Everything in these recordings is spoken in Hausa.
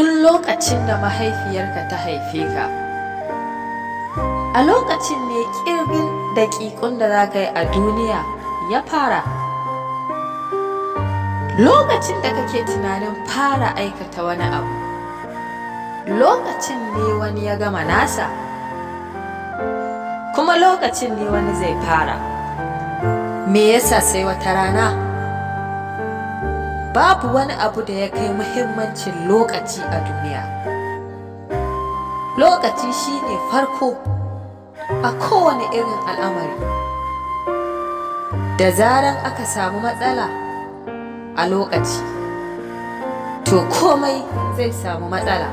Tun lokacin da mahaifiyarka ta haife ka, a lokacin ne ƙirgin daƙiƙun da za ka yi a duniya ya fara. Lokacin da kake tunanin fara aikata wani abu, lokacin ne wani ya gama nasa, kuma lokacin ne wani zai fara. Me yasa sai wata rana? Babu wani abu da ya kai muhimmancin lokaci a duniya. Lokaci shine farko a kowane irin al'amari. Da zaran aka samu matsala a lokaci, to komai zai samu matsala.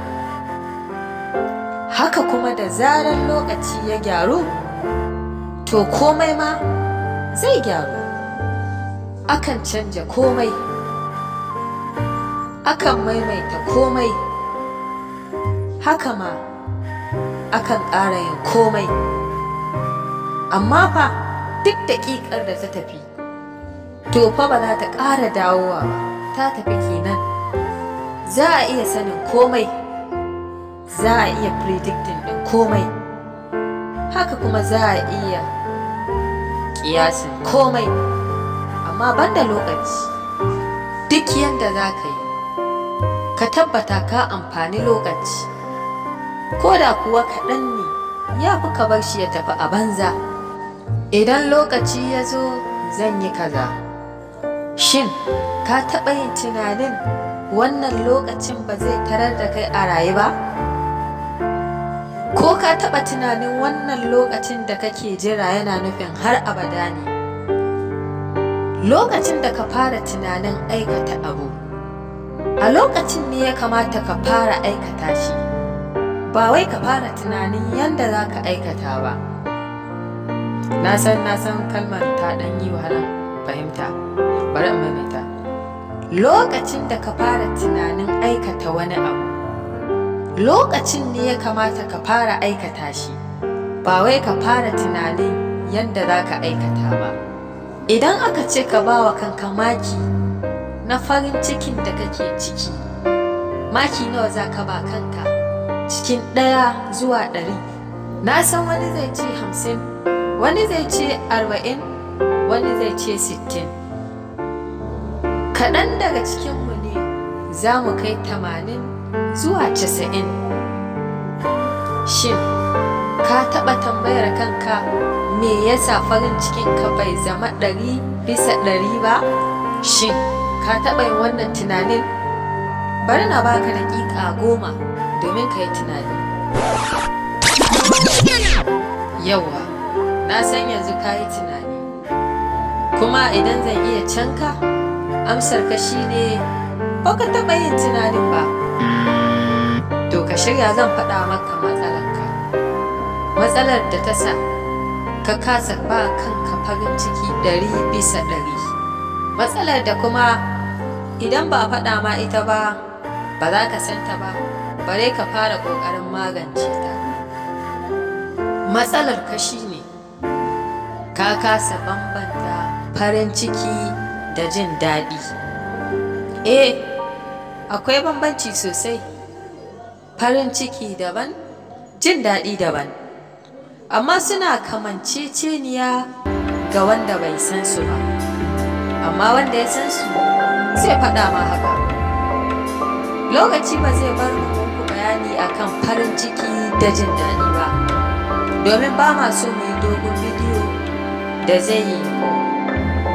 Haka kuma da zaran lokaci ya gyaru, to komai ma zai gyaru. Akan canja komai, akan maimaita komai, haka ma akan ƙara yin komai. Amma fa duk daƙiƙar da ta tafi, to fa ba za ta ƙara dawowa ba, ta tafi kenan. Za a iya sanin komai, za a iya predicting ɗin komai, haka kuma za a iya ƙiyasin komai, amma banda lokaci. Duk yanda za ka yi, ka tabbata ka amfani lokaci, ko da kuwa kaɗan ne, ya fi ka bar shi ya tafi a banza. Idan lokaci ya zo, zan yi kaza. Shin ka taɓa yin tunanin wannan lokacin ba zai tarar da kai a raye ba? Ko ka taɓa tunanin wannan lokacin da kake jira yana nufin har abada ne? Lokacin da ka fara tunanin aikata abu, a lokacin ne ya kamata ka fara aikata shi, ba wai ka fara tunanin yadda za ka aikata ba. Na san kalmar ta ɗan yi wahalar fahimta, bari in maimaita. Lokacin da ka fara tunanin aikata wani abu, lokacin ne ya kamata ka fara aikata shi, ba wai ka fara tunanin yadda za ka aikata ba. Idan aka ce ka ba wa kanka maki na farin cikin da kake ciki, maki nawa za ka ba kanka cikin 1 zuwa 100? Na san wani zai ce 50, wani zai ce 40, wani zai ce 60. Kaɗan daga cikinmu ne za mu kai 80 zuwa 90. Shin ka taɓa tambayar kanka me yasa farin cikinka bai zama 100% ba? Shin ka taɓa yin wannan tunanin? Bari na baka daƙiƙa 10 domin ka yi tunani. Yauwa, na san yanzu ka yi tunani. Kuma idan zan iya canka, amsar ka shine ba ka taɓa yin tunanin ba. To ka shirya, zan faɗa maka matsalarka. Matsalar da ta sa ka kasa ba kanka farin ciki 100%. Matsalar da kuma idan ba a faɗa ma ita ba, ba za ka san ta ba, bare ka fara ƙoƙarin magance ta. Matsalar ka shine ka kasa bambanta farin ciki da jin daɗi. Eh, akwai bambanci sosai. Farin ciki daban, jin daɗi daban. Amma suna kamanceceniya ga wanda bai san su ba. Amma wanda ya san su zai faɗa ma haka. Lokaci ba zai bar mu muku bayani akan farin ciki da jin daɗi ba, domin ba ma so mu yi dogon bidiyo da zai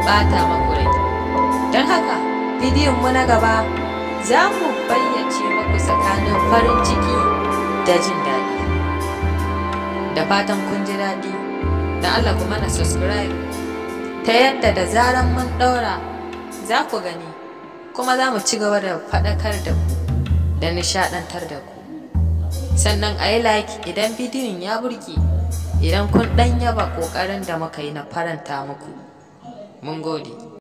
ɓata maku rai. Don haka, bidiyon mu na gaba za mu bayyace maku tsakanin farin ciki da jin daɗi. Da fatan kun ji daɗi, da Allah ku mana subscribe ta yadda da zaran mun ɗaura za ku gani, kuma za mu ci gaba da faɗakar da ku da nishaɗantar da ku. Sannan a yi like idan bidiyon ya burge, idan kun ɗan yaba ƙoƙarin da muka yi na faranta muku. Mun gode.